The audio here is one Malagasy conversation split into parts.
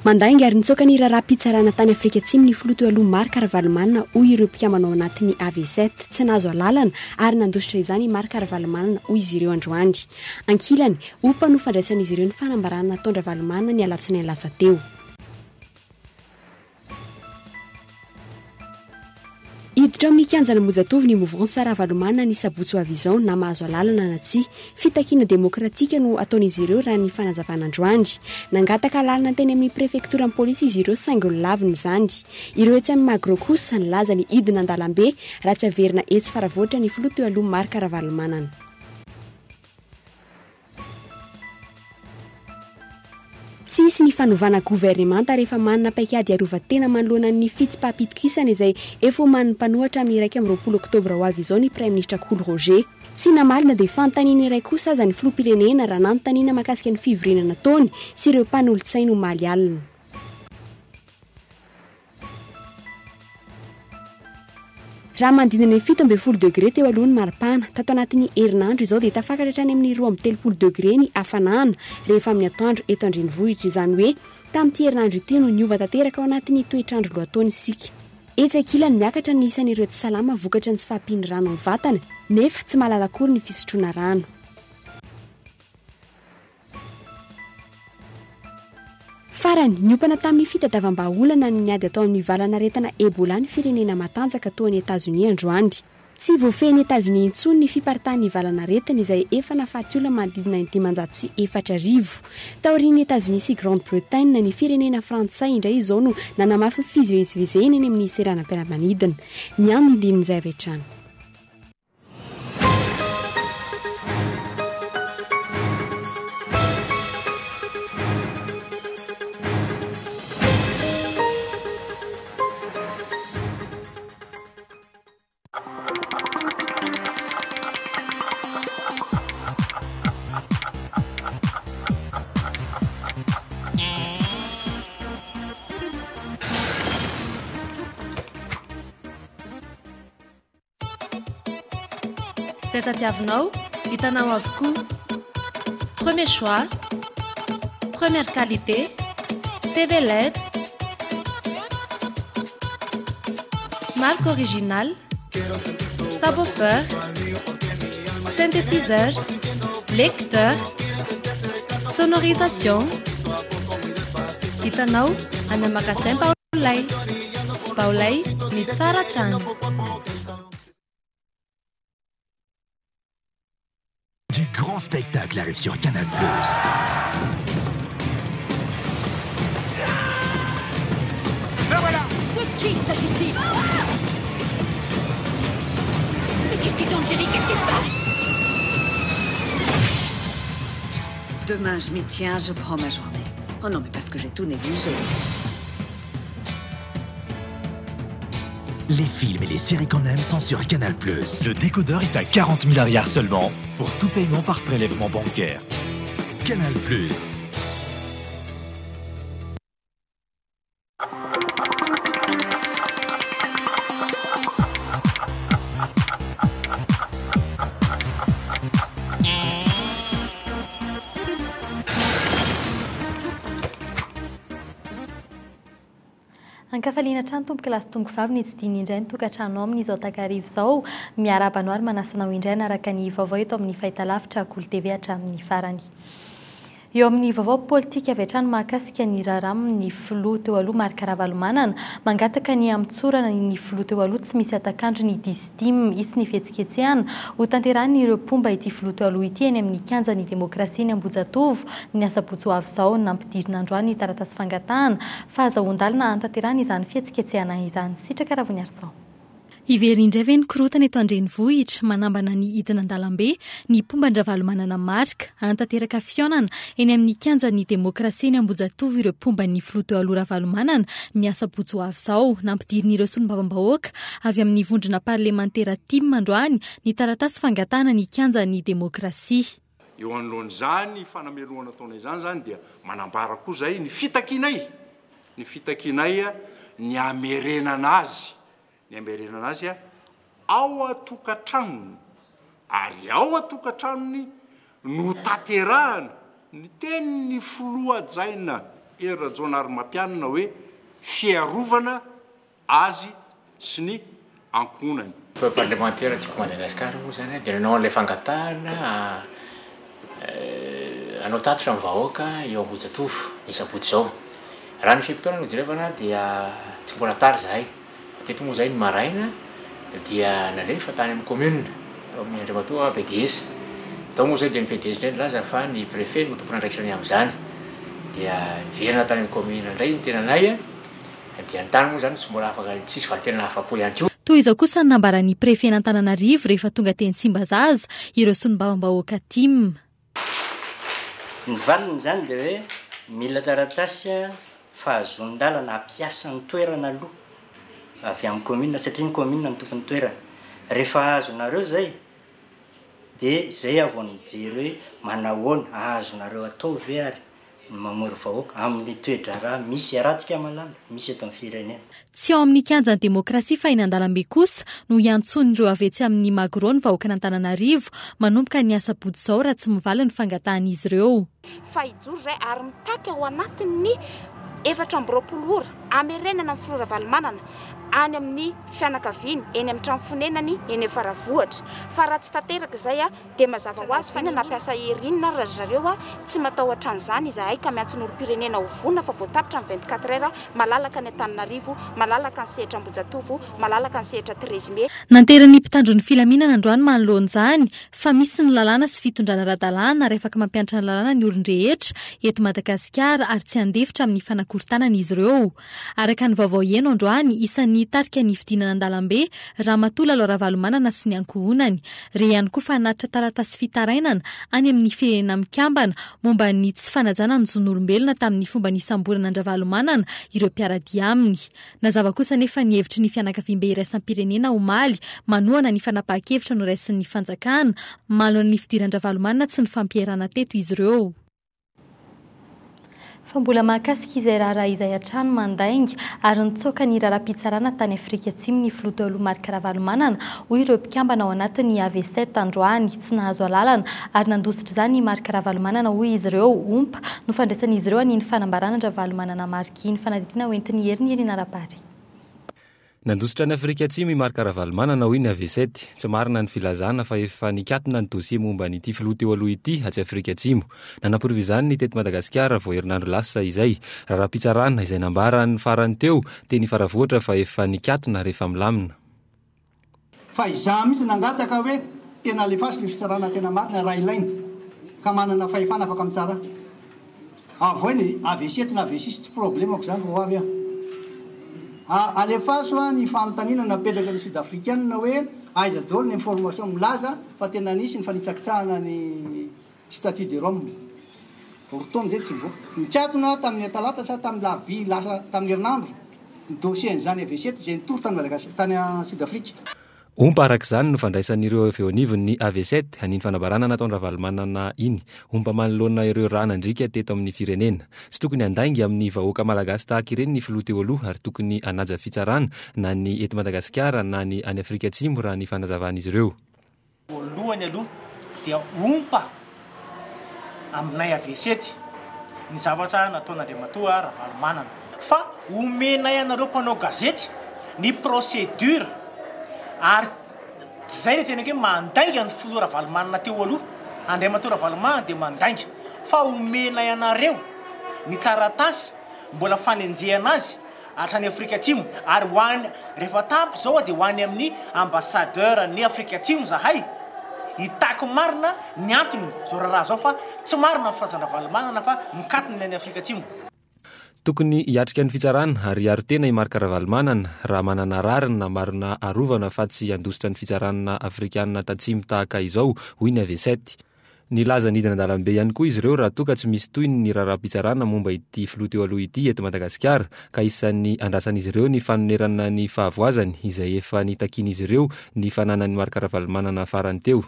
Mandainga ary nitsoaka ny raharaham-pitsarana tany Afrika Atsimo ny filoha teo aloha Marc Ravalomanana, hoy ireo mpikambana ao anatin'ny AV7. Tsy nahazo alalana ary nandositra izany i Marc Ravalomanana, hoy izy ireo androany. Ankilany, ompa no fandraisan'izy ireo ny fanambarana nataon-dRavalomanana ny alatsinainy lasa teo. Hiditra ao amin'ny kianjan'Ambohijatovo ny Mouvance Ravalomanana ny sabotsy ho avy izao na mahazo alalana na tsia. Fitakiana demokratika no ataon'izy ireo raha ny fanazavana androany. Nangataka alalana teny amin'ny prefektoran'ny polisy izy ireo saingy nolaviny izany. Ireo etsy amin'ny Magro kosa nilaza ny hidina an-dalambe raha tsy averina etsy Faravohitra ny filoha teo aloha Marc Ravalomanana. Tsy hisy ny fanovana governemanta rehefa manana paikady hiarovan-tena manoloana ny fitsipaham-pitokisana izay efa omanin'ny mpanohatra amin'ny 21 oktobra ho avy izao ny Praiminisitra Kolo Roger. Tsy namaly na dia fanontaniana iray kosa aza ny filoham-pirenena raha nanontaniana mahakasika ny fivoriana nataony sy ireo mpanolotsainy omaly alina. Raha manodidina ny 17 degre teo aloha ny maripana, tato anatin'ny herinandro izao dia tafakatra hatrany amin'ny 32 degre ny hafanana rehefa amin'ny atoandro eto an-drenivohitra. Izany hoe tamin'ity herinandro ity no niova tanteraka ao anatin'ny toetr'andro lohataona isika. Etsy ankilany, miakatra ny isan'ireo tsy salama vokatry ny tsy fahampian'ny rano amin'ny vatana nefa tsy mahalala akory ny fisotroana rano. Farany, niompana tamin'ny fitadiavam-bahaolana ny ady atao amin'ny valanaretina Ebola ny firenena matanjaka toa an'i Etazonia androany. Tsy voafehin'i Etazonia intsony ny fiparitahan'ny valanaretina izay efa nahafaty olona manodidina ny 4500. Taorian'i Etazonia sy Grande-Bretagne, ny firenena frantsay indray izao no nanamafy ny fivezivezena eny amin'ny seranam-piaramanidina. Ny andindinin'izay avy hatrany. Izay tadiavinao, hitanao avokoa. Premier choix, première qualité, TV led, marque originale, subwoofer, synthétiseur, lecteur, sonorisation. Hitanao any amin'ny magasin Baolay. Baolay, ny tsara hatrany. Du grand spectacle arrive sur Canal+. Me voilà. De qui s'agit-il? Mais qu'est-ce qu'ils ont, Jerry? Qu'est-ce qui se passe? Demain, je m'y tiens, je prends ma journée. Oh non, mais parce que j'ai tout négligé. Les films et les séries qu'on aime sont sur Canal+. Ce décodeur est à 40 000 arrières seulement pour tout paiement par prélèvement bancaire. Canal+. Ankafaliana hatrany tompoko lahy sy tompoko vavy ny tsidihiny indray ny tokantrano amin'izao takariva izao. Miarahaba anao ary manasa anao indray hanaraka ny vaovao eto amin'ny fahitalavitra Kolo TV hatramin'ny farany. Eo amin'ny vaovao politika avy hatrany mahakasika ny raharaha amin'ny filoha teo aloha Marc Ravalomanana, mangataka ny hamotsorana ny filoha teo aloha tsy misy hatak'andro ny Disdim. Hisy ny fihetsiketsehana hotanterahin'ireo mpomba ity filoha teo aloha ity eny amin'ny kianjan'ny demokrasia eny Ambohijatovo ny asabotsy ho avy izao. Nampidirina androany ny taratasy fangatahana fahazahoan-dalana hanatanterahana izany fihetsiketsehana izany. Sitraka Ravoniarison. Hiverina indray ve ny korontana eto an-drenivohitra? Manambana ny hidina an-dalambe ny mpomba an-dRavalomanana Marc. Hanatanteraka fihaonana eny amin'ny kianjan'ny demokrasia eny Ambohijatovo ireo mpomba ny filoha teo aloha Ravalomanana ny asabotsy ho avy izao. Nampidirin'ireo solombavambahoaka avy amin'ny vondrona parlemantera tim androany ny taratasy fangatahana ny kianjan'ny demokrasia. Eo anoloan'izany fanamelohana ataonay izany izany dia manambara koa izahay ny fitakianay, ny fitakianay ny hamerenana azy, ny hamerenana azy ao an-tokantranony, ary ao an-tokantranony no tanterahana ny tenin'ny filoha hajaina. Hery Rajaonarimampianina hoe fiarovana azy sy ny ankohonany. Groupe parlementaire Tiako Madagascar moa izany dia nanao an'ilay fangatahana hanao tatitra amin'ny vahoaka eo Ambohijatovo ny sabotsy izao. Raha ny fe-potoana no jerevana dia tsy mbola tara izahay. Teto moa izahay ny maraina dia nalefa tany amin'ny commune, tao amin'ny Andriamatoa PDS. Tao moa izay dia ny PDS indray nilaza fa ny préfet no tompon'andraikitra ny amin'izany. Dia niverina tany amin'ny commune indray ny tenanay dia ny tany moa izany tsy mbola afaka, tsisy valin-teny nahafa-po ihany koa. Toy izao kosa ny nambaran'ny prefen'Antananarivo rehefa tonga teny Tsimbazaza ireo solombavambahoaka tim. Ny valiny izany dia hoe mila taratasy fahazoan-dalana hampiasa ny toerana aloha avy amin'ny commune satria ny commune no tompon'ny toerana. Rehefa azonareo izay dia izay aho vao mijery hoe manahoana, azonareo atao ve ary ny mamory vahoaka amin'ny toe-draharaha misy iarahantsika mahalala misy eto amin'ny firenena. Tsy ao amin'ny kianjan'ny demokrasia fa eny an-dalambe kosa no hiantsoan'ireo avy etsy amin'ny Magro ny vahoakan'Antananarivo manomboka ny asabotsy izao raha tsy mivaly ny fangatahan'izy ireo. Fa hijoro izahay ary mitaky ao anatin'ny 24 ora hamerenana ny filoha Ravalomanana any amin'ny fianakaviany eny amin'ny trano fonenany eny Faravohitra. Fa raha tsy tanteraka izay Dia mazava ho azy fa inona nampiasa hery inona ary ry zareo a, tsy matahotra an'izany izahay ka miantso ny olom-pirenena ho vonona fa vao tapitra ny 24 heures, malalaka ny Antananarivo, malalaka ny sehatra Ambohijatovo, malalaka ny sehatra Treize Mai. Nanterin'ny mpitandro ny filaminana androany manoloana izany fa misy ny lalàna sy fitondrana ara-dalàna ary afaka mampiantra ny lalàna ny olon-drehetra eto Madagasikara ary tsy handefitra amin'ny fanakorontanana izy ireo. Araka ny vaovao heno androany, isan'ny nitarika ny fidinana an-dalambe Ramatoa Lalao Ravalomanana sy ny ankohonany. Re ihany koa fa hanatitra taratasy fitarainana any amin'ny Firenena Mikambana momba ny tsy fanajana ny zon'olombelona tamin'ny fomba nisamborana an-dRavalomanana ireo mpiara-dia aminy. Nazava kosa anefa ny hevitry ny fianakaviambe iraisam-pirenena omaly manohana ny fanapahan-kevitra noraisin'ny fanjakana manoloana ny fidiran-dRavalomanana tsy nifampierana teto izy ireo. Fa mbola mahakasika izay raharaha izay hatrany mandainga ary nitsoaka ny raharaham-pitsarana tany Afrika Atsimo ny filoha teo aloha Marc Ravalomanana, hoy ireo mpikambana ao anatin'ny AV7 androany. Tsy nahazo alalana ary nandositra izany i Marc Ravalomanana, hoy izy ireo. Ompa no fandraisan'izy ireo an'iny fanambarana an-dRavalomanana Marc iny. Fanadihadiana hoentin'i Hery Nirina Rabary. Nandositra an'i Afrika Atsimo i Marc Ravalomanana, hoy ny Avecet. Tsy marina ny filazana fa efa nikatona ny dosie momba an'ity filoha teo aloha ity atsy Afrika Atsimo. Nanaporofo izany ny teto Madagasikara vao herinandro lasa izay. Raharaham-pitsarana izay nambarany farany teo teny Faravohitra fa efa nikatona ary efa milamina. Fa izaho mihitsy nangataka hoe tena alefaso le fitsarana tena marina raha ilaina ka manana fahefana afaka mitsara ahy. Avoay ny AVC na AVC tsy problemako zany fa ho avy aho. Alefaso ny fanontaniana napetraka ny sud africaine hoe aiza daholo ny information milaza fa tena nisy ny fanitsakitsahana ny statut de Rome. Roa taona izay tsy nivoaka. Nikatona tamin'ny talata sa tamin'ny larobia lasa tamin'ny herinandro ny dossier an'izany AVC izay nitory tany Madagascar tany Sud Afrique. Ompa araka izany no fandraisan'ireo avy eo anivon'ny AV7 an'iny fanambarana nataon-dRavalomanana iny. Ompa manoloana ireo rà nandriaka teto amin'ny firenena. Tsy tokony handainga amin'ny vahoaka malagasy tahaka ireny ny filoha teo aloha ary tokony hanaja fitsarana na ny eto Madagasikara na ny any Afrika Atsimo raha ny fanazavan'izy ireo. Voalohany aloha dia ompa aminay avesety ny zavatra nataon'Andriamatoa Ravalomanana. Fa omenay anareo mpanao gazety ny procédure ary tsy izay ilay tenako hoe mandainga ny filoha Ravalomanana teo aloha, Andriamatoa Ravalomanana dia mandainga fa omenay anareo ny taratasy mbola fanenjehana azy hatrany Afrika Atsimo ary ho any rehefa tampy izao dia ho any amin'ny ambassadeur ny Afrika Atsimo zahay hitaky marina ny antony izao raharaha izao fa tsy marina ny filazan-dRavalomanana fa mikatona ny any Afrika Atsimo. Tokony hiatrika ny fitsarana ary hiaro tena i Marc Ravalomanana raha manana rariny na marina arovana fa tsy handositra ny fitsarana afrikanina tatsimo tahaka izao, hoy ny AV7. Nilaza nidina an-dalambe ihany koa izy ireo raha toa ka tsy misy tohiny ny raharaham-pitsarana momba ity filoha teo aloha ity eto Madagasikara ka isan'ny andrasan'izy ireo ny fanonerana ny fahavoazany izay efa nitakian'izy ireo ny fananan'i Marc Ravalomanana farany teo.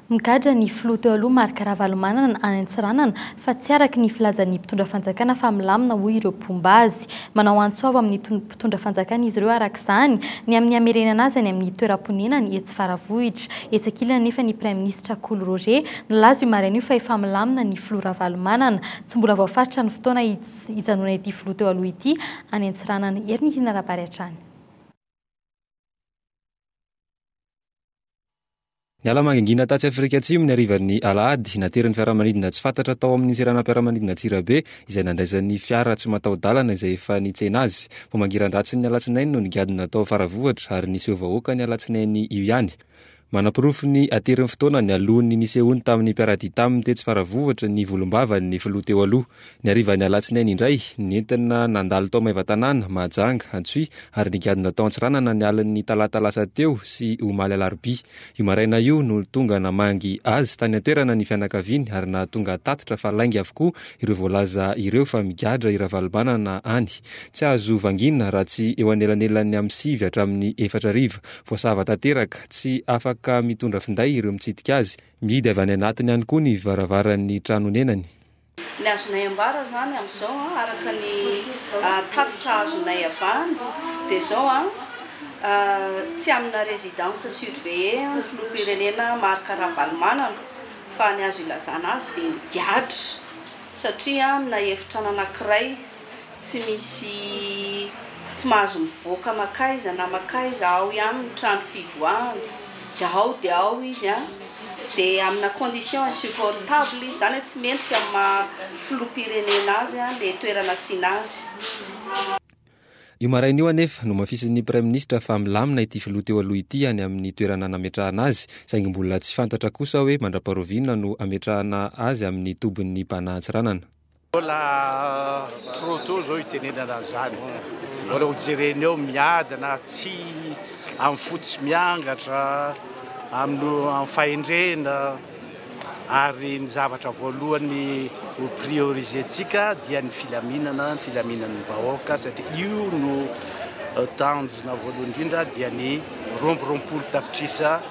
Migadra ny filoha teo aloha Marc Ravalomanana any Antsiranana fa tsy araka ny filazan'ny mpitondra fanjakana fa milamina hoy ireo mpomba azy. Manao antso avo amin'ny mpitondra fanjakana izy ireo araka izany ny amin'ny hamerenana azy any amin'ny toeram-ponenany etsy Faravohitra. Etsy ankilany anefa ny Praiminisitra Kolo Roger nilaza io maraina io fa efa milamina ny filoha Ravalomanana. Tsy mbola voafaritra ny fotoana hijanona ity filoha teo aloha ity any Antsiranana. Herinirina Rabary hatrany. Niala mangingina tatsy Afrika Atsimo ny harivan'ny alahady, naterin'ny fiaramanidina tsy fantatra tao amin'ny seranam-piaramanidina Antsirabe izay nandraisan'ny fiara tsy mataho-dalana izay efa nitsena azy. Vao mangiran-dratsy ny alatsinainy no nigadona tao Faravohitra ary niseho vahoaka ny alatsinainy io ihany. Manaporofo ny haterin'ny fotoana nialohan'ny nisehoany tamin'ny mpiara-dia taminy tetsy Faravohitra ny volombavan'ny filoha teo aloha. Ny harivan'ny alatsinainy indray, nentina nandalo tao Maevatanàna, Mahajanga, Antsohihy ary nigadona tao Antsiranana ny alin'ny talata lasa teo sy omaly alarobia. Io maraina io no tonga namangy azy tany an-toerana ny fianakaviany ary nahatonga tatitra fa lainga avokoa ireo voalaza ireo fa migadra i Ravalomanana any. Tsy azo vangiana raha tsy eo anelanelan'ny amin'ny 9 hatramin'ny 4 hariva. Voasava tanteraka, tsy afaka mitondra finday ireo mitsidika azy. Mihidy avy any anatiny ihany koa ny varavaran'ny trano onenany. Ny azonay ambara izany amin'izao araka ny tatitra azonay avy any dia izao, tsy amina résidence surveillée ny filoham-pirenena Marc Ravalomanana fa ny azo ilazana azy dia migadra satria amina efitrano anankiray Tsy misy tsy mahazo mivoaka makaiza na makaiza, ao ihany ny trano fivoahana, dia ao dia ao izy an, dia amina condition insupportable izy, izany hoe tsy mendrika amin'ny maha filoham-pirenena azy an ilay toerana asiana azy. Io maraina io anefa, nomafisin'ny Praiminisitra fa milamina ity filoha teo aloha ity any amin'ny toerana nametrahana azy, saingy mbola tsy fantatra kosa hoe mandra-paharoviana no hametrahana azy amin'ny tobin'ny Bana Antsiranana. Mbola trop tôt zao hitenenana an'izany. Mbola ho jerena eo miadana, tsy amin'ny fo tsy miangatra, amin'ny fahendrena ary ny zavatra voalohany ho prioriser-tsika dia ny filaminana, ny filaminan'ny vahoaka satria io no tanjona voalohany indrindra dia ny 22 tapitrisa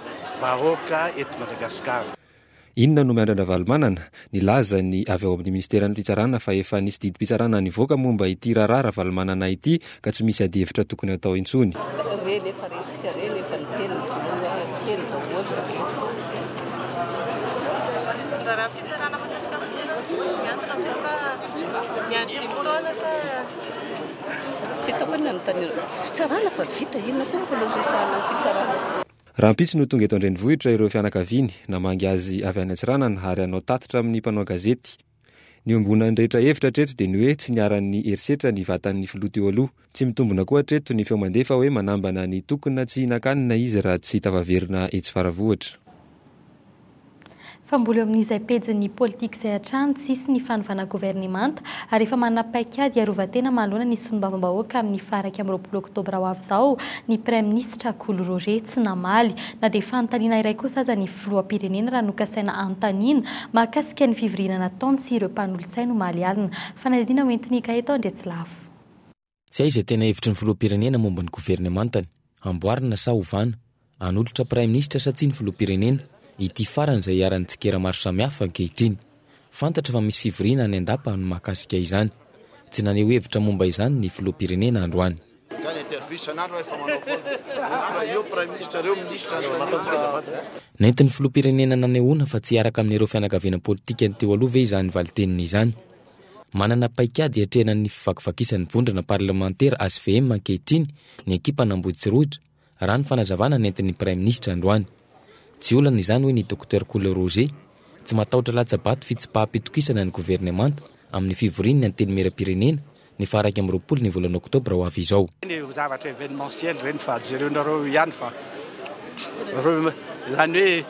vahoaka eto Madagasikara. Inona no miandry an-dRavalomanana? Nilaza ny avy ao amin'ny minisiteran'ny fitsarana fa efa nisy didim-pitsarana nivoaka momba ity raharaha Ravalomanana ity ka tsy misy adihevitra tokony hatao intsony. Reny efa rentsika reny efa niteny ny filoha niteny daholo izy Raharaha fitsarana mahakasika ny filoha miantona amin'izao sa miandry dimy taona sa. Tsy hitako hoe nanontaniana. Fitsarana fa vita, inona koa no mbola ho resahana amin'ny fitsarana. Rahampitso no tonga eto an-drenivohitra ireo fianakaviany, namangy azy avy any Antsiranana ary hanao tatitra amin'ny mpanao gazety. Ny iombonan'ny rehetra hevitra hatreto dia ny hoe tsy niharan'ny herisetra ny vatan'ny filoha teo aloha. Tsy mitombina koa hatreto ny feo mandeha fa hoe manambana ny tokona tsy hihinan-kanina izy raha tsy tafaverina etsy Faravohitra. Fa mbola eo amin'izay pejin'ny politika izay hatrany, tsy hisy ny fanovana governemanta ary efa manana paikady hiarovan-tena manoloana ny solombavambahoaka amin'ny faha 21 oktobra ho avy izao ny praiminisitra Kolo Roger. Tsy namaly na dia fanontaniana iray kosa aza ny filoham-pirenena raha nokasaina hanontaniana mahakasika ny fivoriana nataony sy ireo mpanolotsainy omaly alina. Fanadihadiana hoentin'i Gaëtan Andriatsilavo. Tsy hay izay tena hevitry ny filoham-pirenena momba ny governemantany, hamboarina sa hovana, hanolotra praiminisitra sa tsia ny filoham-pirenena, ity farany izay iharan'ny tsikera maro samihafa ankehitriny. Fantatra fa misy fivoriana any an-dapa ny mahakasika izany. Tsy naneho hevitra momba izany ny filoham-pirenena androany. Nentin'ny filoham-pirenena nanehoana fa tsy hiaraka amin'ireo fianakaviana politikany teo aloha ve izany valin-teniny izany? Manana paikady hiatrehana ny fivakivakisan'ny vondrona parlemantera hvm ankehitriny ny ekipan'Ambohitsirohitra, raha ny fanazavana nentin'ny Praiminisitra androany. Tsy olana izany hoy ny Docteur Kolo Roger, tsy matahotra latsa-bato fitsipaham-pitokisana ny governemanta amin'ny fivorian'ny Antenimierampirenena ny faha 21 ny volana oktobra ho avy izao. Ireny zavatra événementiel ireny fa jereonareo eo ihany fa reo zany hoe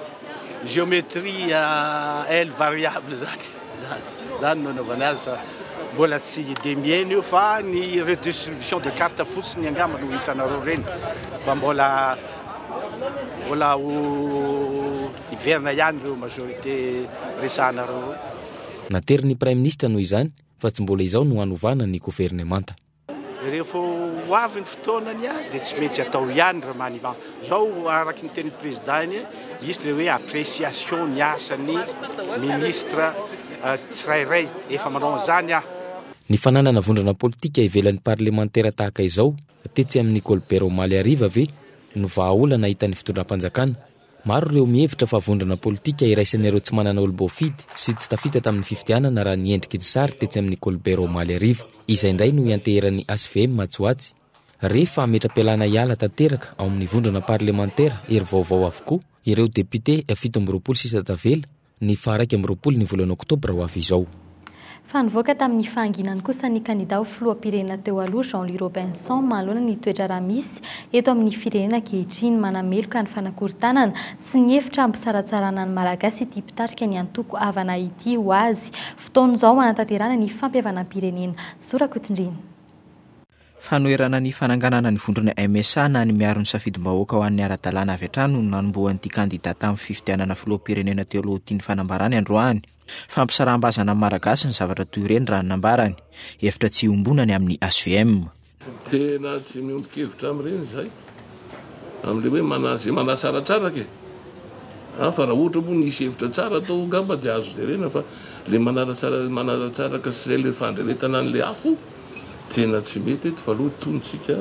géométrie L variable zany zany no anaovana azy fa mbola tsy de mihena io fa ny redistribution de carte fotsiny angamba no hitanareo ireny fa mbola mbola ho hiverina ihany ireo majorité resahanareo ireo. Nanterin'ny Praiminisitra noho izany fa tsy mbola izao no hanovana ny governemanta. Rehefa ho avy ny fotoanany dia tsy maintsy atao ihany ny remaniement. Zao araky ny tenin'ny président iny, misy le hoe appréciation ny asan'ny ministre tsirairay, efa manao an'izany aho. Ny fananana vondrona politika ivelan'ny parlemantera tahaka izao tetsy amin'ny Colbert omaly hariva ve no vahaolana hitan'ny fitondram-panjakana? Maro ireo mihevitra fa vondrona politika iraisan'ireo tsy manana olom-boafidy sy tsy tafita tamin'ny fifidianana raha ny endriky ny sary tetsy amin'ny Colbert omaly hariva. Izay indray no ianteheran'ny hvm atsy ho atsy. Re fa hametra-pialana hiala tanteraka ao amin'ny vondrona parlemantera Hery Vaovao avokoa ireo depiote 27 sisa tavela ny faha 21 ny volana oktobra ho avy izao. Fa nivoaka tamin'ny fahanginany kosa ny kandida ho filoham-pirenena teo aloha Jean Louis Robinson manoloana ny toe-draharaha misy eto amin'ny firenena ankehitriny. Manameloka ny fanakorontanana sy ny hevitra hampisaratsarahana ny Malagasy ity mpitarika ny antoko Avana ity ho azy. Fotoana izao hanatanterahana ny fampihavanam-pirenena. Zo Rakotondriana. Fanoherana ny fananganana ny vondrona MSA na ny miaro ny safidim-bahoaka ho an'ny ara-dalàna avy hatrany no nanombohan'ity kandida tamin'ny fifidianana filoham-pirenena teo aloha ity ny fanambarany androany. Fampisaraham-bazana amin'ny Malagasy ny zavatra toy ireny raha ny nambarany. Hevitra tsy iombonany amin'ny hvm. Tena tsy miombon-kevitra amin'ireny izahay, amin'ilay hoe mana, izay manasaratsaraka e! An, fa raha ohatra moa nisy hevitra tsara atao angamba dia azo jerena fa ilay manaratsara, manaratsaraka sy izay ilay fandrehetana an'ilay afo, Tena tsy mety eto fa aloha tony tsika.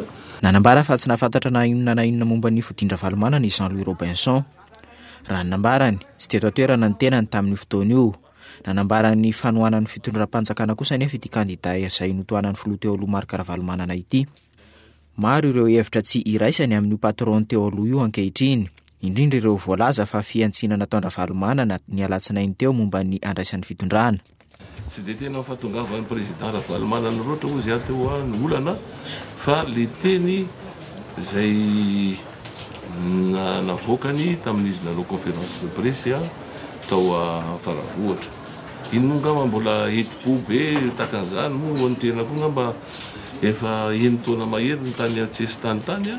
Nanambara fa tsy nahafantatra na inona na inona momba ny fodian-dRavalomanana i Jean Louis Robinson. Raha ny nambarany, tsy teto an-toerana ny tenany tamin'io fotoana io. Nanambara ny fanohanany fitondram-panjakana kosa anefa ity kandida izay notohanan'ny filoha teo aloha Marc Ravalomanana ity. Maro ireo hevitra tsy iraisany amin'io patron teo aloha io ankehitriny, indrindra ireo voalaza fa fihantsiana nataon-dRavalomanana ny alatsinainy teo momba ny andraisan'ny fitondrana. Tsy dia tena fahatongavan'ny président Ravalomanana loatra hozy aho teo ny olana fa le teny izay navoakany tamin'izy nanao conférence de presse tao Faravohitra. Iny moa angamba mbola hetim-po be tahaka an'izany moa ho an'ny tena koa angamba Efa enin-taona mahery ny tany an-tsesitany tany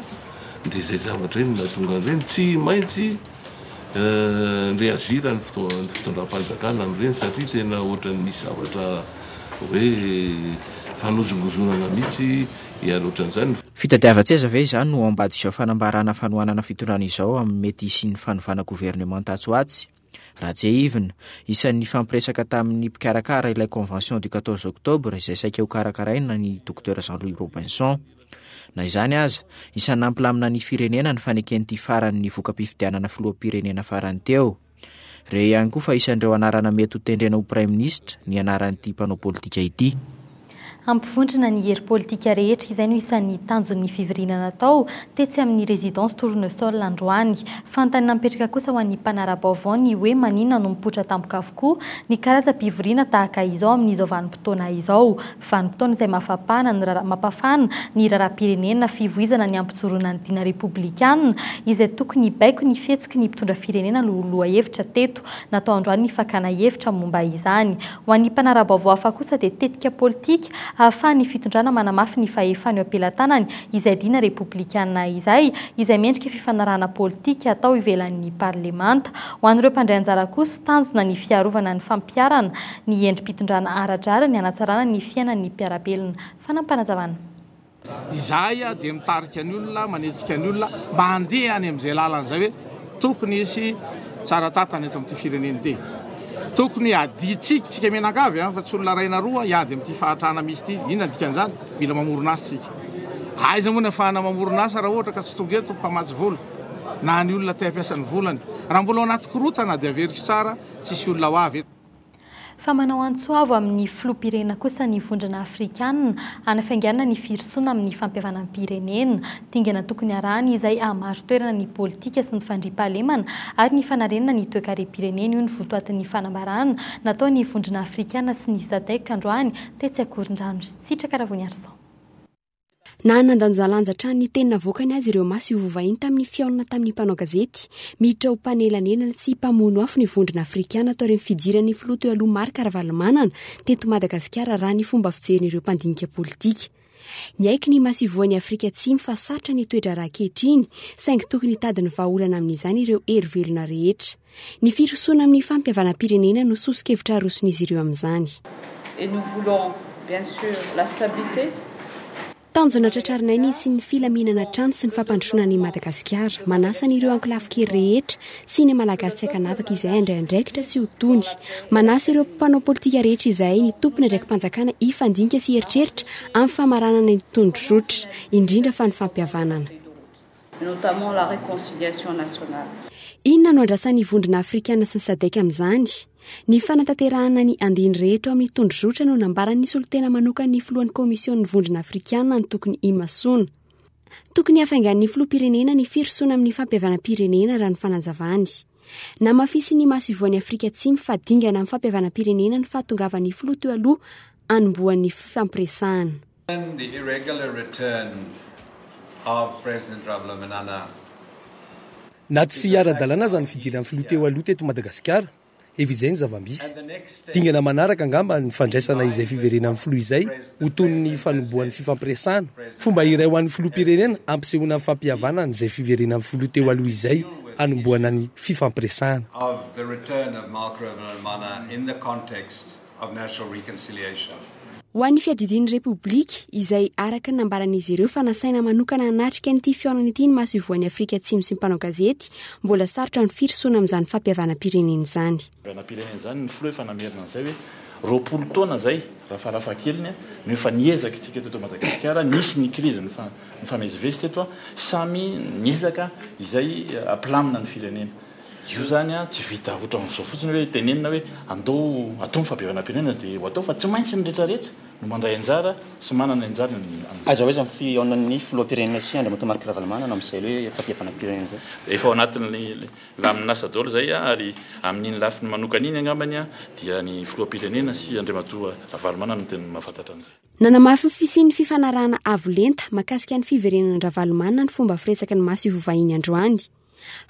dia izay zavatra izay no nahatonga an'ireny. Tsy maintsy ni-réagir ny fitondram-panjakana amin'ireny satria tena ohatran'ny nisy zavatra hoe fanozongozonana mihitsy ary ohatran'izany. Fitadiavan-tseza ve izany no ao ambadik'izao fanambarana fanohanana fitondrana izao amin'ny mety hisian'ny fanovana governemanta atsy ho atsy? Raha tsiahivina, isan'ny nifampiresaka tamin'ny mpikarakara ilay Convention du 14 octobre izay saika hokarakaraina ny Docteur Jean Louis Robinson. Na izany aza, isan'ny nampilamina ny firenena ny faneken'ity farany ny voka-pifidianana filoham-pirenena farany teo. Re ihany koa fa isan'ireo anarana mety ho tendrena ho praiminisitra ny anaran'ity mpanao politika ity. Hampivondrona ny hery politika rehetra, izay no isan'ny tanjon'ny fivoriana natao tetsy amin'ny Résidence Tournesol androany. Fanontaniana mipetraka kosa ho an'ny mpanara-baovao ny hoe maninona no mipoitra tampoka avokoa ny karazam-pivoriana tahaka izao amin'izao vanim-potoana izao. Vanim-potoana izay mafapana ny mampafana ny raharaham-pirenena, fivoizana ny hampijoroana ny dina repoblikanina izay tokony hibaiko ny fihetsiky ny mpitondra firenena no lohahevitra teto. Natao androany ny fakana hevitra momba izany. Ho an'ny mpanara-baovao hafa kosa dia tetika politika ahafahan'ny fitondrana manamafy ny fahefany eo am-pelatanany izay dina repoblikana izay, izay mendrika fifanarahana politika atao ivelan'ny parlemanta. Ho an'ireo mpandray anjara kosa, tanjona ny fiarovana ny fampiharana ny endri-pitondrana ara-drariny hanatsarana ny fiainan'ny mpiara-belona. Fanampanazavanà. Izahay dia mitarika ny olona, manetsika ny olona mba handeha any amin'izay lalana izay hoe tokony hisy tsara tantana eto amin'ity firenena ity. Tokony hiadintsika, tsika mianakavy fa tsy olona iray na roa, hiady amin'ity fahantrana misy ity. Inona ny dikan'izany? Mila mamorona asa isika. Aiza moa ny ahafahana mamorona asa raha ohatra ka tsy tonga eto ny mpamatsy vola na ny olona te hampiasa ny volany. Raha mbola ao anaty korontana dia averiko tsara, tsisy olona ho avy eto. Fa manao antso avo amin'ny filoham-pirenena kosa ny Vondrona Afrikanina hanafainganana ny firosoana amin'ny fampihavanam-pirenena. Dingana tokony harahana izay hahamari-toerana ny politika sy ny fandriampahalemana ary ny fanarenana ny toekarem-pirenena io ny votoatin'ny fanambarana nataon'ny Vondrona Afrikana sy ny Sadec androany tetsy Ankorondrano. Sitraka Ravoniarison. Na nandanjalanja hatrany ny teny navoakany aza ireo maso ivoho vahiny tamin'ny fihaonana tamin'ny mpanao gazety, miditra ho mpanelanelana sy mpamono afo ny Vondrona Afrikana taorian'ny fidiran'ny filoha teo aloha Marc Ravalomanana teto Madagasikara raha ny fomba fijerin'ireo mpandinika politika. Niaiky ny masoivohon'i Afrika Atsimo fa sarotra ny toe-draharaha ankehitriny, saingy tokony hitady ny vahaolana amin'izany ireo hery velona rehetra. Ny firosoana amin'ny fampihavanam-pirenena no soso-kevitra aroson'izy ireo amin'izany. Et nous voulons bien sûr la stabilité. Tanjona tratrarinay ny hisian'ny filaminana hatrany sy ny fampandrosoana an'i Madagasikara. Manasa an'ireo ankolafin-kery rehetra sy ny Malagasy tsy ankanavaka izay handray andraikitra sy ho tony. Manasa ireo mpanao politika rehetra izahay ny tompon'andraiki-panjakana hifandinika sy hieritreritra amin'ny famaranana ny tondrozotra, indrindra fa ny fampihavanana. Notamment la réconciliation nationale. Inona no andrasan'ny Vondrona Afrikana sy ny Sadec amin'izany? Ny fanatanterahana ny andiny rehetra ao amin'ny tondrozotra no nambaran'ny solontena manokan'ny filohan'ny Komisionin'ny Vondrona Afrikana ny tokony himasoana. Tokony hafaingan'ny filoham-pirenena ny firosoana amin'ny fampihavanam-pirenena raha ny fanazavany. Namafisin'ny masoivohon'i Afrika Atsimo fa dingana amin'ny fampihavanam-pirenena ny fahatongavan'ny filoha teo aloha hanombohan'ny fifampiresahana. The irregular return of President Ravalomanana. Na tsy ara-dalàna aza ny fidiran'ny filoha teo aloha teto Madagasikara, efa izay ny zava-misy. Dingana manaraka angamba ny fandraisana izay fiverenan'ny filoha izay ho toy ny fanombohan'ny fifampiresahana. Fomba iray ho an'ny filoham-pirenena hampisehoana ny fampihavanana izay fiverenan'ny filoha teo aloha izay hanombohana ny fifampiresahana. Of the return of Marc Ravalomanana in the context of national reconciliation. Ho an'ny fiadidian'ny Repoblika, izay araka ny nambaran'izy ireo fa nasaina manokana hanatrika an'ity fihaonana ity ny masoivohon'i Afrika Atsimo sy ny mpanao gazety, mbola sarotra ny firosoana amin'izany fampihavanam-pirenena izany. Fampihavanam-pirenena izany, ny filoha efa namerina an'izay hoe 20 taona izay raha farafahakeliny no efa niezaka isika teto Madagasikara, nisy ny krizy nifamezivezy teto, samy niezaka izay hampilamina ny firenena. Io zany an, tsy vita otran'izao fotsiny hoe tenenina hoe andao atao ny fampihavanam-pirenena dia ho atao fa tsy maintsy ny rehetra rehetra no mandray anjara sy manana ny anjarany amin'izay. Aiza ho aiza ny fihaonan'ny filoham-pirenena sy Andriamatoa Marc Ravalomanana amin'izay hoe fampihavanam-pirenena izay? Efa ao anatin'ny lamin'asa daholo izay ary amin'iny lafiny manokana iny angambany dia ny filoham-pirenena sy Andriamatoa Ravalomanana no tena mahafantatra an'izay. Nanamafy ny fisian'ny fifanarahana avo lenta mahakasika ny fiverenan-dRavalomanana ny fomba firesaky ny masoivoho vahiny androany.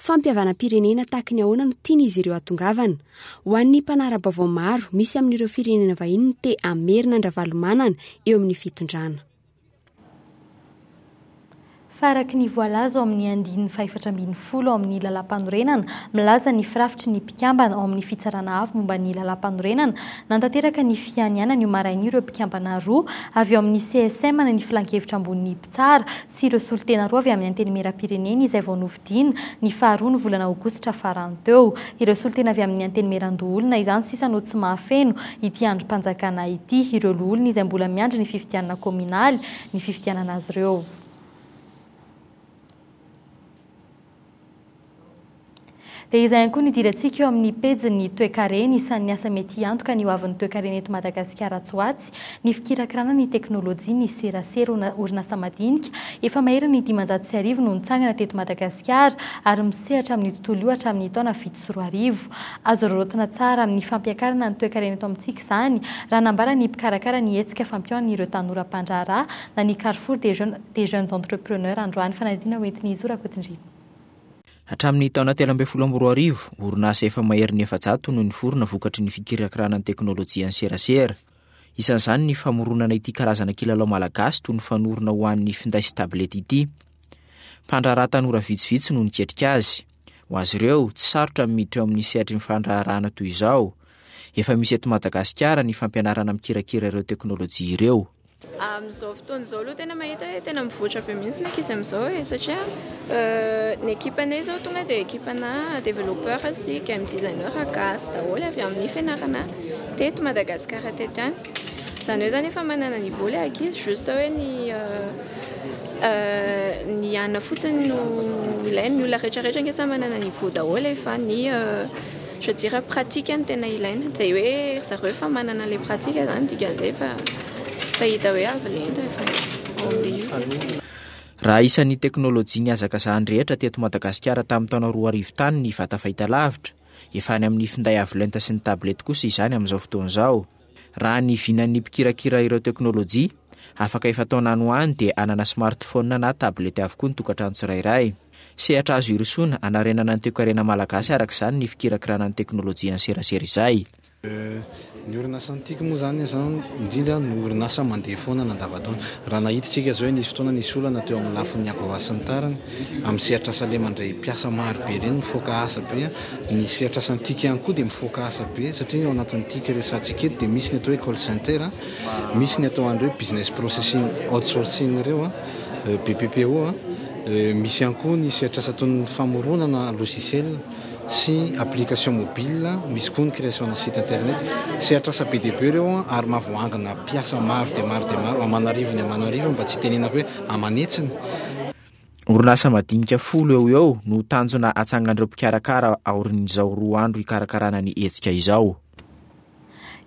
Fampihavanam-pirenena tahaky ny ahoana no tian'izy ireo hatongavana? Ho an'ny mpanara-baovao maro, misy amin'ireo firenena vahiny no te hamerina an-dRavalomanana eo amin'ny fitondrana. Fa araka ny voalaza ao amin'ny andininy fahefatra ambin'ny folo ao amin'ny Lalàmpanorenana, milaza ny firafitry ny mpikambana ao amin'ny Fitsarana Avo momba ny Lalàmpanorenana, nantanteraka ny fianianany io maraina io ireo mpikambana roa avy ao amin'ny CSM na ny Filankevitra Ambonin'ny Mpitsara sy ireo solontena roa avy amin'ny Antenimierampirenena izay vao nofidiana ny faharoa ny volana aogositra farany teo. Ireo solontena avy amin'ny Antenimierandoholona izany sisa no tsy mahafeno ity andrim-panjakana ity. Ireo loholona izay mbola miandry ny fifidianana kaominaly ny fifidianana azy ireo. Dia izay ihany koa no idirantsika eo amin'ny pejin'ny toekarena. Isan'ny asa mety hiantoka ny hoavin'ny toekarena eto Madagasikara atsy ho atsy ny fikirakirana ny teknolojia ny serasera. Orinasa madinika efa maherin'ny 1500 no nitsangana teto Madagasikara ary misehatra amin'io tontolo io hatramin'ny taona 2007. Azo araraotina tsara amin'ny fampiakarana ny toekarena eto amintsika izany raha nambaran'ny mpikarakara ny hetsika fampihaonana ireo tanora mpandraharaha na ny Carrefour des jeunes entrepreneurs androany. Fanadihadiana hoentin'i Zo Rakotondriana. Hatramin'ny taona 2013, orinasa efa maherin'ny 400 no niforona vokatry ny fikirakirana ny teknolojian'ny serasera. Isan'izany ny famoronana ity karazana kilalao malagasy toy ny fanorona ho an'ny finday sy tablette ity. Mpandraharaha tanora vitsivitsy no niketrika azy. Ho azy ireo, tsy sarotra ny miditra eo amin'ny sehatry ny fandraharahana toy izao. Efa misy eto Madagasikara ny fampianarana mikirakira ireo teknolojia ireo. Amin'izao fotoana izao aloha tena mahita hoe tena mivoatra be mihitsy ny ankizy amin'izao e, satria ny ekipanay izao tonga dia ekipana développeur sy game designer gasy daholo avy amin'ny fianarana teto Madagasikara teto ihany. Izany hoe izany efa manana niveau ilay ankizy, juste hoe ny ny anona fotsiny no ilaina, ny olona rehetra rehetra ange samy manana niveau daholo e, fa ny Je dirais pratique no tena ilaina, izay hoe ry zareo efa manana ilay pratique izany dikan'izay efa efa hita hoe avo lenta efa ao amin'ilay izy izy. Raha isan'ny teknolojia nihazakazahan'ny rehetra teto Madagasikara tamin'ny taona 2000 tany ny vata fahitalavitra, efa any amin'ny finday avo lenta sy ny tablette kosa izany amin'izao fotoana izao. Raha ny vinan'ny mpikirakira ireo teknolojia, afaka efa-taona any ho any dia hanana smartphone na tablette avokoa ny tokantrano tsirairay. Sehatra azo irosoana hanarenana ny toekarena malagasy araka izany ny fikirakirana ny teknolojian'ny serasera izay. Ny orinasa Antic moa izany izany indrindra no orinasa mandeha foana nandavantaona. Raha nahita isika izao hoe nisy fotoana nisy olana teo amin'ny lafiny AGOA sy ny tariny, amin'ny sehatr'asa ilay mandray mpiasa maro be ireny mifoaka asa be. Ny sehatr'asa Antic ihany koa dia mifoaka asa be satria ao anatin'ny Antic resahantsika eto dia misy ny atao hoe call center, misy ny atao an'ireo business processing outsourcing ireo, BPPO, misy ihany koa ny sehatr'asa toy ny famoronana logiciel. sy application mobile, misy koa ny création-na site internet. Sehatr'asa be dia be ireo ary mahavoaangona mpiasa maro dia maro dia maro, aman'arivony aman'arivony mba tsy hitenenako hoe aman'hetsiny. Orinasa madinika folo eo ho eo no tanjona hatsangan'ireo mpikarakara aorian'izao roa andro hikarakarana ny hetsika izao.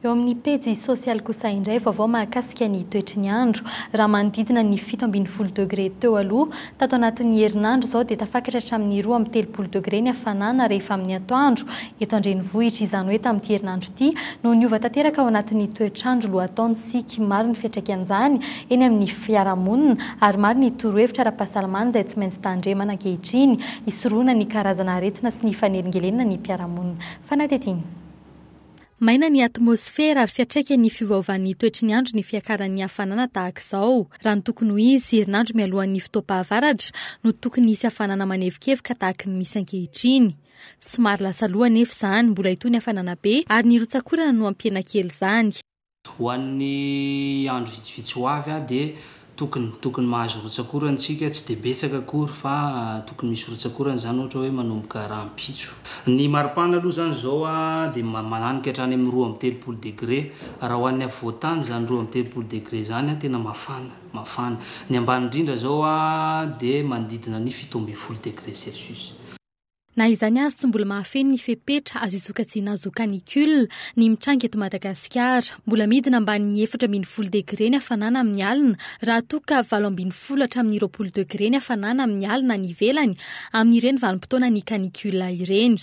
Eo amin'ny pejy sosialy kosa indray, vaovao mahakasika ny toetry ny andro. Raha manodidina ny 17 degre teo aloha, tato anatin'ny herinandro izao dia tafakatra hatramin'ny 32 degre ny hafanana rehefa amin'ny atoandro eto an-drenivohitra. Izany hoe tamin'ity herinandro ity no niova tanteraka ao anatin'ny toetr'andro lohataona isika. Maro ny fiantraikan'izany eny amin'ny fiarahamonina ary maro ny torohevitra ara-pahasalamana izay tsy maintsy tandremana ankehitriny hisorohana ny karazana aretina sy ny fanelingelenana ny mpiara-monina. Fanadihadiana. Maina ny atmosfera ary fiantraikan'ny fiovaovan'ny toetry ny andro ny fiakaran'ny hafanana tahaka izao. Raha ny tokony ho izy, herinandro mialohan'ny fotoam-pahavaratra no tokony hisy hafanana manevokevoka tahaka ny misy ankehitriny. Somary lasa aloha anefa izany, mbola hitohy ny hafanana be ary ny rotsak'orana no hampihena kely izany. Ho an'ny andro vitsivitsy ho avy dia tokony tokony mahazo rotsak'orana isika, tsy dia betsaka akory fa tokony misy rotsak'orana izany ohatra hoe manomboka rahampitso. Ny maripana aloha izany izao dia mananika hatrany amin'ny 32 degré, raha ho an'ny afovoan-tany izany 32 degré izany tena mafana, mafana. Ny ambany indrindra izao dia manodidina ny 17 degré celsius. Na izany aza, tsy mbola mahafeno ny fepetra azo isokajiana azy ho canicule ny mitranga eto Madagasikara. Mbola midina ambanin'ny 14 degre ny hafanana amin'ny alina, raha toa ka 18 hatramin'ny 20 degre ny hafanana amin'ny alina any ivelany amin'ireny vanim-potoanan'ny canicule ireny.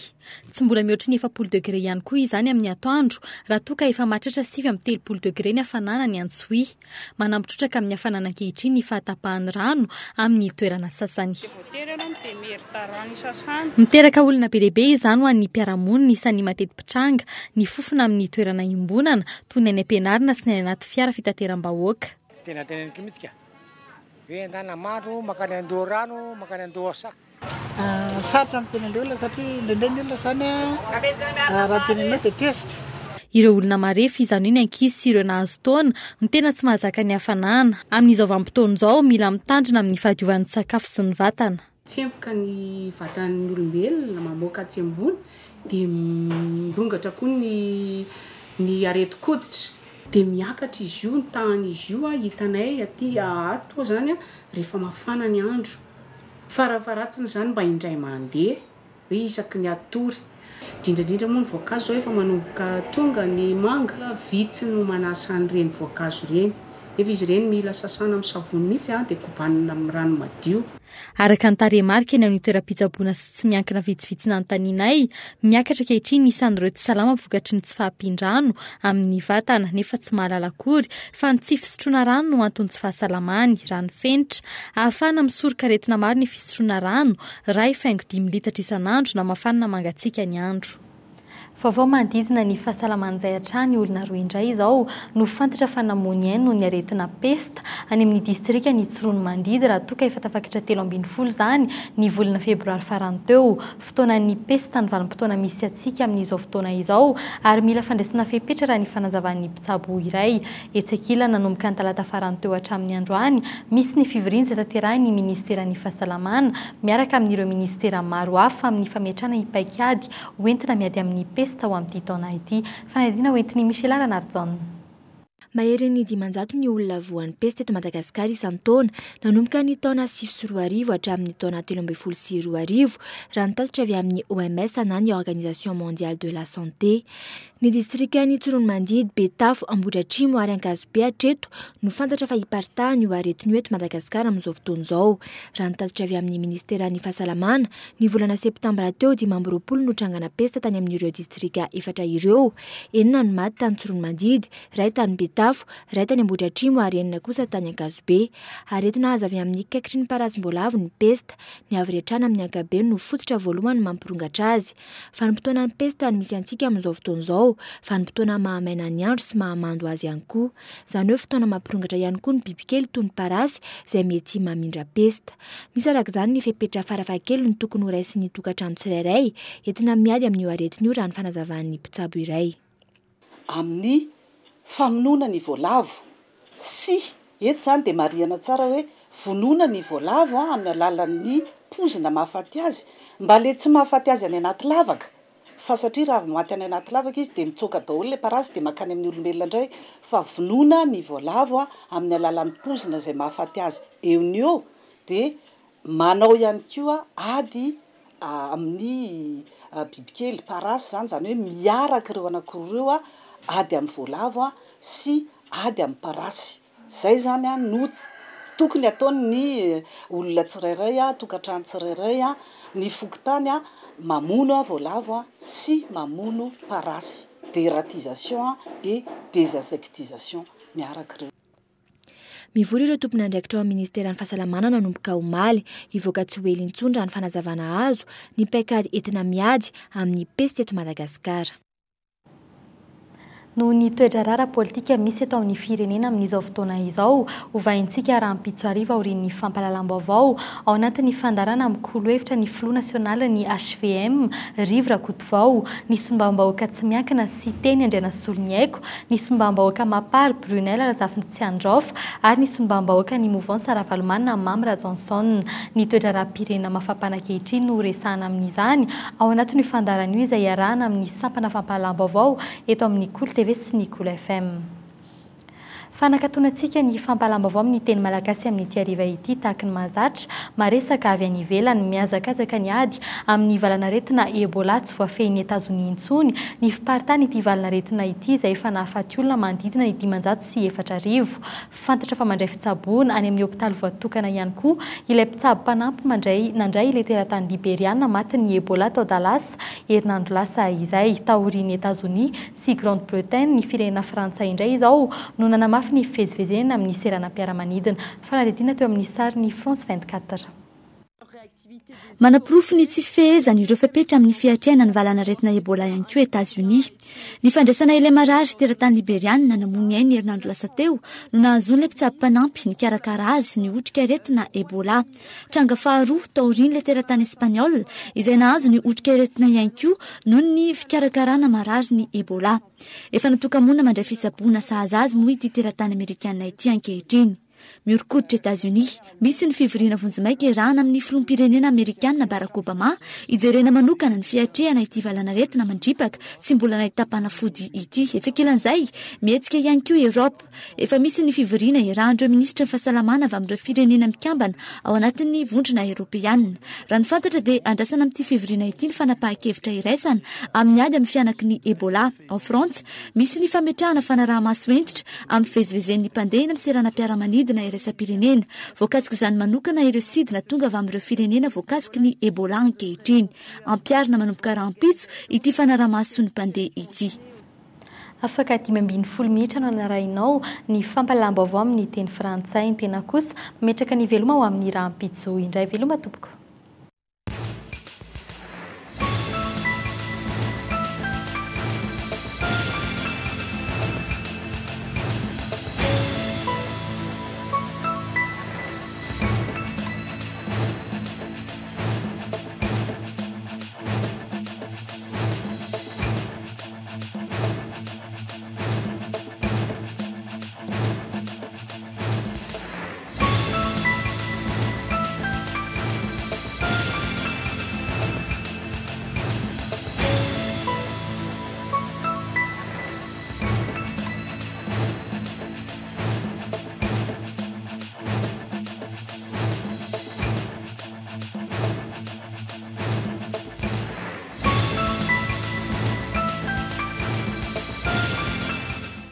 Tsy mbola mihoatry ny 40 degre ihany koa izany amin'ny atoandro, raha toa ka efa mahatratra 39 degre ny hafanana any Antsohihy. Manampy trotraka amin'ny hafanana ankehitriny ny fahatapahan'ny rano amin'ny toerana sasany. Miteraka olana be dia be izany ho an'ny mpiara-monina isan'ny mateti-pitranga ny fofona amin'ny toerana iombonana toy ny any am-pianarana sy ny any anaty fiara fitateram-bahoaka. Tena teneniko mihitsy ka. Hoe andana maro makany Andoharano, makany Andohasa. Sarotra ny miteny an'ilay olona satria indraindray ny olona izany raha teneninao dia tezitra. Ireo olona marefo, izany hoe ny ankizy sy ireo nahazo taona, no tena tsy mahazaka ny hafanana. Amin'izao vanim-potoana izao, mila mitandrina amin'ny fahadiovan'ny sakafo sy ny vatana. Tsemboka ny vatan'ny olombelona, mamoaka hatsembona, dia mirongatra koa ny ny aretin-koditra. Dia miakatra izy io, ny tahan'izy io hitanay aty ato izany rehefa mafana ny andro. Farafaharatsiny izany mba indray mandeha hoe isaky ny hatory. Indrindra indrindra moa ny voankazo izao efa manomboka tonga ny manga, vitsy no manasa an'ireny voankazo ireny. Nefa izy ireny mila sasana amin'ny savony mihitsy dia kobanina amin'ny rano madio. Araka ny tarehimarika eny amin'ny toeram-pitsaboana sy tsy miankina vitsivitsy nanontanianay, miakatra ankehitriny ny isan'ireo tsy salama vokatry ny tsy fahampian-drano amin'ny vatana nefa tsy mahalala akory fa ny tsy fisotroana rano no anton'ny tsy fahasalamany, raha ny fenitra. Ahafahana misoroka aretina maro ny fisotroana rano, iray faingo dimy litatra isan'andro na mafana na mangatsiaka ny andro. Vaovao manodidina ny fahasalaman'izay hatrany, olona roa indray izao no fantatra fa namoy ny ainy noho ny aretina pesta any amin'ny distrikan'i Tsiroanomandidy raha toa ka efa tafakatra 13 izany ny volana febroary farany teo. Fotoanan'ny pesta ny vanim-potoana misy antsika amin'izao fotoana izao ary mila fandraisana fepetra raha ny fanazavan'ny mpitsabo iray. Etsy ankilany, nanomboka ny talata farany teo hatramin'ny androany, misy ny fivoriana izay tanterahin'ny minisiteran'ny Fahasalamana miaraka amin'ireo minisitera maro hafa amin'ny fametrahana ny paikady hoentina miady amin'ny pesta ho amin'ity taona ity. Fanadihadiana hoentin'i Michela Ranarijaona. Maherin'ny 500 ny olona voan'ny pesta eto Madagasikara isan-taona, nanomboka ny taona 2009 hatramin'ny taona 2013, raha ny tatitra avy amin'ny OMS na ny Organisation Mondiale de la Santé. Ny distrikan'i Tsiroanomandidy, Betafo, Ambohidratrimo ary Ankazobe hatreto no fantatra fa iparitahan'io aretina io eto Madagasikara amin'izao fotoana izao. Raha ny tatitra avy amin'ny minisiteran'ny Fahasalamana, ny volana septambra teo, 25 no trangana pesta tany amin'ireo distrika efatra ireo. Enina no maty tany Tsiroanomandidy, iray tany Betafo. Betafo, iray tany Ambohidratrimo ary enina kosa tany Ankazobe. Aretina azo avy amin'ny kaikitry ny parazim-boalavo ny pesta. Ny havoretrana amin'ny ankapobeny no fototra voalohany mampirongatra azy. Vanim-potoanan'ny pesta no misy antsika amin'izao fotoana izao, vanim-potoana mahamaina ny andro sy mahamando azy ihany koa. Izany hoe fotoana mampirongatra ihany koa ny bibikely toy ny parasy izay mety mamindra pesta. Misy araka izany ny fepetra farafahakeliny tokony horaisin'ny tokantrano tsirairay entina miady amin'io aretina io raha ny fanazavan'ny mpitsabo iray. Amin'ny famonoana ny voalavo sy, eto izany dia marihana tsara hoe vonoina ny voalavo amin'ny alalan'ny pozina mahafaty azy, mba le tsy mahafaty azy any anaty lavaka fa satria raha vao maty any anaty lavaka izy dia mitsoaka daholo le parasy dia mankany amin'ny olombelona indray fa vonoina ny voalavo amin'ny alalan'ny pozina izay mahafaty azy eo no eo dia manao ihany koa ady amin'ny bibikely, parasy izany, izany hoe miaraka ireo anankiroa ireo, ady amin'ny voalavo sy ady amin'ny parasy. Izay izany no tokony ataon'ny olona tsirairay, tokantrano tsirairay, ny fokontany, mamono voalavo sy mamono parasy, dératisation et désinsectisation miaraka ireo. Mivory ireo tompon'andraikitra ao amin'ny ministeran'ny fahasalamana nanomboka omaly. Hivoaka tsy ho ela intsony raha ny fanazavana azo, ny paikady entina miady amin'ny pesta eto Madagasikara. Noho ny toe-draharaha ara-politika misy eto amin'ny firenena amin'izao fotoana izao, hovahintsika rahampitso hariva aorian'ny fampahalalam-baovao ao anatin'ny fandaharana mikolo hevitra ny filoha nasionalin'ny hvm, Rivo Rakotovao, ny solombavambahoaka tsy miankina Siteny Andrianasoloniaiko, ny solombavambahoaka Mapar, Brunelle Razafintsiandraofa ary ny solombavambahoaka ny Mouvance Ravalomanana Mamy Rajaonson. Ny toe-draharaham-pirenena mafampana ankehitriny no horesahana amin'izany ao anatin'io fandaharana io izay iarahana amin'ny sampana fampahalalam-baovao eto amin'ny Kolo TV sy ny Kolo FM. Fanakatonantsika ny fampahalam-baovao amin'ny teny malagasy amin'ity hariva ity tahaky ny mahazatra, maresaka avy any ivelany, mihazakazaka ny ady amin'ny valan'aretina Ebola tsy voafehin'i Etazonia intsony ny fiparitahan'ity valan'aretina ity izay efa nahafaty olona manodidina ny 4500. Fantatra fa mandray fitsaboana any amin'ny hopitaly voatokana ihany koa ilay mpitsabo mpanampy mandray nandray ilay teratany Liberiana matin'ny Ebola tao Dallas herinandro lasa izay. Taorian'i Etazonia sy Grande Bretagne, ny firenena frantsay indray izao no nanamafy ny fivezivezena amin'ny seranam-piaramanidina. Fanadihadiana teo amin'ny sarin'ny France 24. Manaporofo ny tsy fifehezany ireo fepetra amin'ny fiatrehana ny valanaretina Ebola ihany koa Etazonia. Ny fandraisana ilay marary teratany Liberiana namoy ny ainy herinandro lasa teo no nahazoan'ilay mpitsabo mpanampy nikarakara azy ny otrikaretina Ebola. Tranga faharoa taorian'ilay teratany Espaniola izay nahazo ny otrikaretina ihany koa noho ny fikarakarana marary ny Ebola. Efa natoka-monina mandray fitsaboana sahaza azy moa ity teratany Amerikana ity ankehitriny. Mihoron-koditra Etazonia. Misy ny fivoriana vonjimaika iarahana amin'ny filoham-pirenena Amerikana Barack Obama hijerena manokana ny fiatrehana ity valanaretina mandripaka tsy mbola nahitam-panafody ity. Etsy ankilan'izay, mihetsika ihany koa Eoropa. Efa misy ny fivoriana iarahan'ireo minisitry ny fahasalamana avy amin'ireo firenena mikambana ao anatin'ny vondrona eropeanina. Raha ny fantatra dia andrasana amin'ity fivoriana ity ny fanapahan-kevitra iraisana amin'ny ady amin'ny fihanaky ny Ebola. Ao Frantsa, misy ny fametrahana fanaraha-maso hentitra amin'ny fivezivezen'ny mpandeha eny amin'ny seranam-piaramanidina iraisam-pirenena. Voakasik'izany manokana ireo sidina tonga avy amin'ireo firenena voakasiky ny Ebola ankehitriny. Ampiharina manomboka rahampitso ity fanaraha-mason'ny mpandeha ity. Afaka 15 minitra no hanarahinao ny fampahalalam-baovao amin'ny teny frantsay. Ny tena kosa mametraka ny veloma ho amin'ny rahampitso indray. Veloma tompoko.